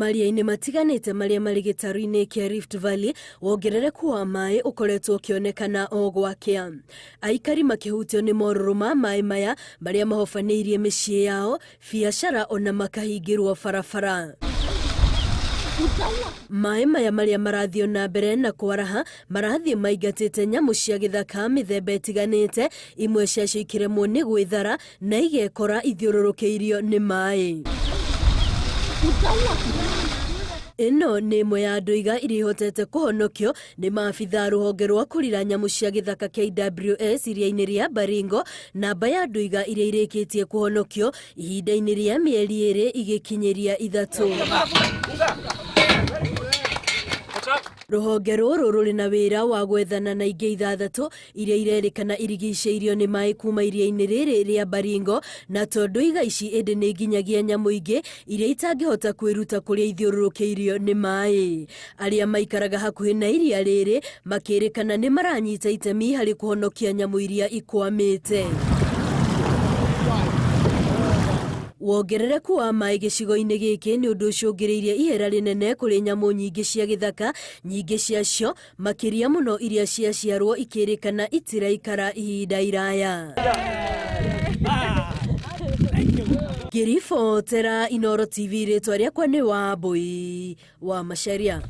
Maria-inĩ matiganĩte marĩa marĩ gĩtarũ-inĩ kĩa Rift Valley, wongerereku wa maĩ ũkoretwo ũkĩonekana o gwakĩa. Aikari makĩhutio nĩ morũrũ ma maĩ maya marĩa mahobanĩirie mĩciĩ yao, biacara ona makahingĩrwo barabara. Maĩ maya marĩa marathiĩ na mbere na kwaraha marathiĩ maingatĩte nyamũ cia gĩthaka mĩthemba ĩtiganĩte, imwe ciacio ikĩremwo nĩ gwĩthara na igekora ithiũrũrũkĩirio nĩ maĩ. Ĩno nĩ ĩmwe ya ndũiga iria ihotete kũhonokio nĩ maabitha a rũhonge rwa kũrira nyamũ cia gĩthaka KWS iria-inĩ rĩa Baringo. Namba ya ndũiga iria irĩkĩtie kũhonokio ihinda-inĩ rĩa mĩeri ĩrĩ igĩkinyĩria ithatũ. Rũhonge rũrũ rũrĩ na wĩra wa gwethana na ingĩ ithathatũ iria irerĩkana irigicĩirio nĩ maĩ kuma iria-inĩ rĩrĩ rĩa Baringo, na to ndũiga ici ĩndĩ nĩ nginyagia nyamũ ingĩ iria itangĩhota kwĩruta kũrĩa ithiũrũrũkĩirio nĩ maĩ. Arĩa maikaraga hakuhĩ na iria rĩrĩ makĩrĩkana nĩ maranyita itemi harĩ kũhonokia nyamũ iria ikwamĩte. Wongerereku wa maĩ gĩcigo-inĩ gĩkĩ nĩ ũndũ ũcũngĩrĩirie ihera rĩnene kũrĩ nyamũ nyingĩ cia gĩthaka, nyingĩ ciacio makĩria mũno iria ciaciarwo ikĩrĩkana itiraikara ihinda iraya. Ngĩribotera Inooro TV rĩtwa rĩakwa nĩ Wambũi wa Macharia.